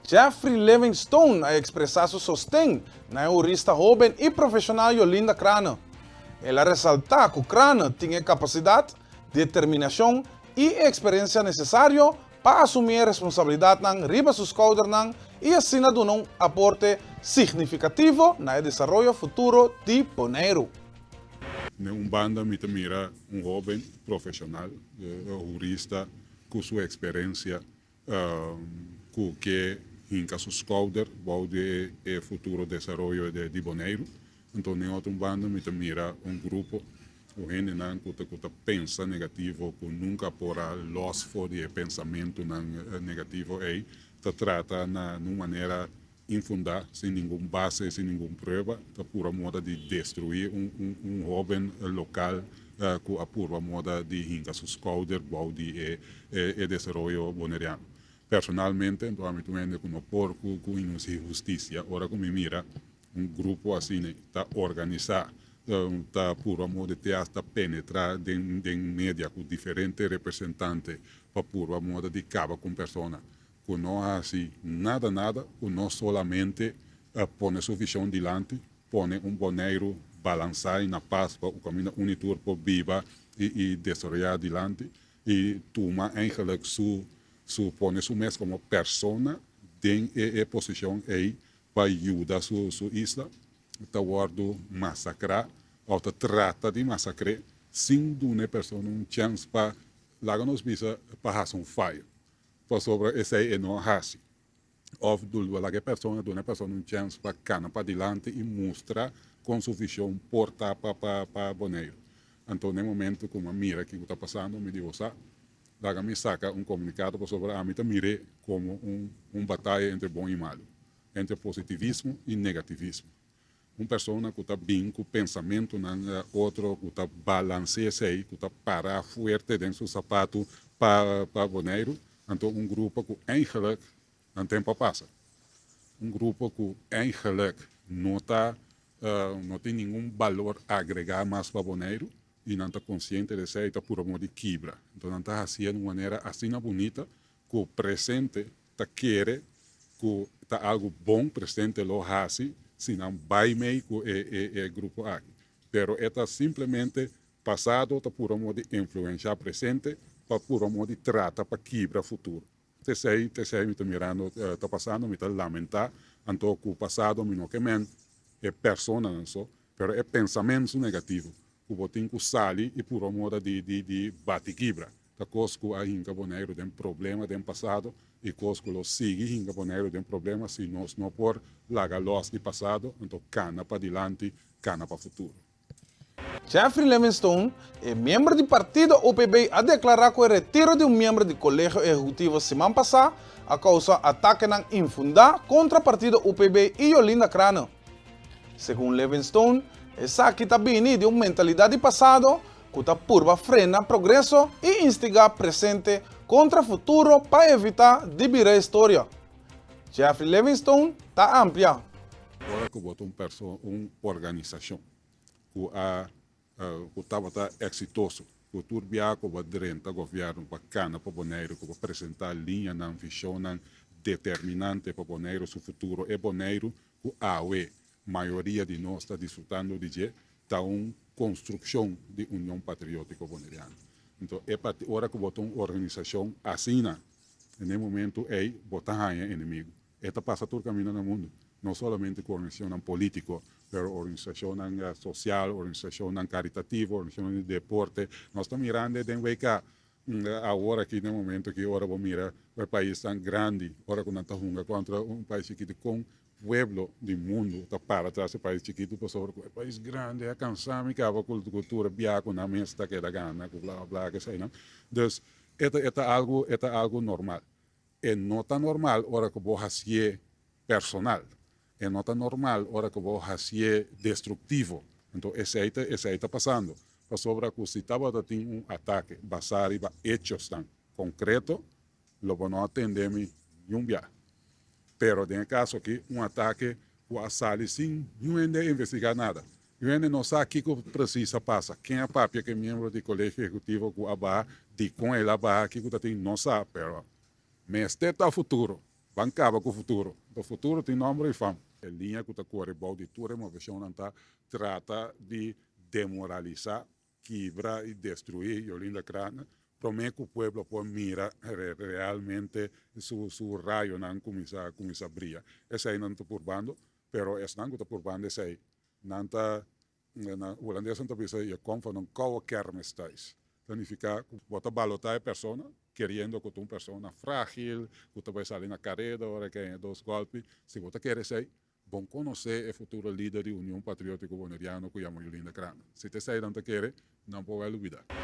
Jeffrey Livingstone a ekspresá su sosten na e hurista hóben i profeshonal Jolinda Craane. El a resaltá ku Craane tin e kapasidat, determinashon i e eksperensia nesesario pa asumí e responsabilidatnan riba su skoudernan i asina duna un aporte signifikativo na e desaroyo futuro di Boneiru. Den un banda mi ta mira un hóben profeshonal, hurista ku su eksperensia ku ke hinka su skouder bou di e futuro desaroyo di Boneiru. Anto den otro banda mi ta mira un grupo ku hendenan ku ta ku ta pensa negativo ku nunka por a los for di e pensamentunan negativo ei ta trata na un manera infundá sin ningun base sin ningun prueba ta pura moda di destruí un un hoben lokal ku a purba moda di hinka su skouder bou di e e desaroyo boneriano. Personalmente anto ami ta un hende ku no por ku ku inhustisia ora ku mi mira Un grupo asina ta organisá, ta purba moda te hasta penetrá den den media ku diferente representante pa purba moda di kaba ku un persona ku no hasi nada nada, ku no solamente pone su vishon dilanti, pone un Boneiru balansá i na pas pa kaminda un i tur por biba i i desaroyá dilanti i tuma eigenlijk su su pone su mes komo persona den e e posishon ei pa yuda su su isla ta wordo masacra of ta trata di masacre sin duna e persona un chens pa laga nos bisa pa haci un fayo pasobra esey e no a haci of laga e persona duna e persona un chens pa cana padilanti y mustra con su vision por ta pa pa Boneiru. Anto na e momento cu mi a mira kico ta pasando mi di bo sa laga mi saca un comunicado pasobra ami ta mir'e como un un bataya entre bon y malo. Entre positivismo i negativismo. Un persona ku ta bin ku pensamentunan otro ku ta balans'é esei, ku ta pará fuerte den su sapatu pa pa Boneiru, anto un grupo ku eigenlijk nan tempu a pasa. Un grupo ku eigenlijk no ta no tin ningun balor agregá mas pa Boneiru i nan ta konsiente di esei i ta pura modo di kibra. Anto nan ta hasié di un manera asina bunita ku presente ta kere ku ta algu bon presidente lo hasi si nan bai mei ku e e grupo aki. Pero e ta simplemente pasado ta puro modo di influensha presente pa puro modo di trata pa kibra futuro. T'esei t'esei mi ta mirando ta pasando mi ta lamenta anto ku pasado mi no ke men e personanan so pero e pensamentu negativo ku bo tin ku sali i puro moda di di di bati kibra. Ta kos ku a hinka Boneiru den problema den pasado i kos ku lo sigui hinka Boneiru den problema si nos no por laga lòs di pasado, anto kana padilanti, kana pa futuro. Jeffrey Livingstone, e miembro di partido UPB a deklará ku e retiro di un miembro di Kolegio Ehekutivo siman pasá a kousa atakenan infundá kontra partido UPB i Jolinda Craane. Segun Livingstone, esaki ta bini di un mentalidat di pasado ku ta purba frena progreso i instigá presente kontra futuro pa evitá di bira historia. Jeffrey Livingstone ta amplia. Ora ku bo ta un persona, un organisashon ku a ku tabata eksitoso, ku tur biaha ku bo a drenta gobièrnu pa kana pa Boneiru, ku bo a presentá liñanan, vishonnan determinante pa Boneiru su futuro, e Boneiru ku awe mayoria di nos ta disfrutando di dje, ta un konstrukshon di Union Patriótiko Boneriano. Enton e parti ora ku bo ta un organisashon asina, en e momentu ei bo ta haña enemigu. E ta pasa tur kaminda na mundu, no solamente ku organisashonnan polítiko, pero organisashonnan sosial, organisashonnan karitativo, organisashonnan di deporte. Nos ta mirando e den WK Awor aki den momento aki ora bo mira e paisnan grandi ora ku nan ta hunga kontra un pais chikitu kon pueblo di mundu ta para tras e pais chikitu pasobra ku e pais grandi a kansa mi kaba ku kultura bia ku nan mes ta keda gana ku bla bla keseinan dus e ta e ta algu e ta algu normal e no ta normal ora ku bo hasié personal e no ta normal ora ku bo hasié destruktivo anto esei ta esei ta pasando Pasobra ku si tabata tin un atake basá riba echosnan konkreto, lo bo no a tende mi niun bia. Pero den e kaso aki, un atake ku a sali sin niun hende a investigá nada. Niun hende no sa kiko presis a pasa, ken a papia ku e miembro di Kolegio Ehekutivo ku a baha, dikon el a baha, kiko ta tin, no sa, pero mester ta futuro. Ban kaba ku futuro. E futuro tin nòmber i fam. E liña ku ta kore bou di tur e moveshonnan ta trata di demoralisá, kibra i destruí Jolinda Craane promé ku pueblo por mira realmente su su rayonan kuminsá kuminsá bria. Eseinan ta purbando, pero esnan ku ta purbando esei nan ta na hulandes nan ta bisa je komt van een koude kermis thuis. Ta nifiká ku bo ta balotá e persona keriendo ku ta un persona frágil, ku ta bai sali na kareda ora ke haña dos gòlpi. Si bo ta kere esei, bon konosé e futuro lider di Union Patriótiko Boneriano ku yama Jolinda Craane. Si ta esei nan ta kere, nan por wèl lubidá.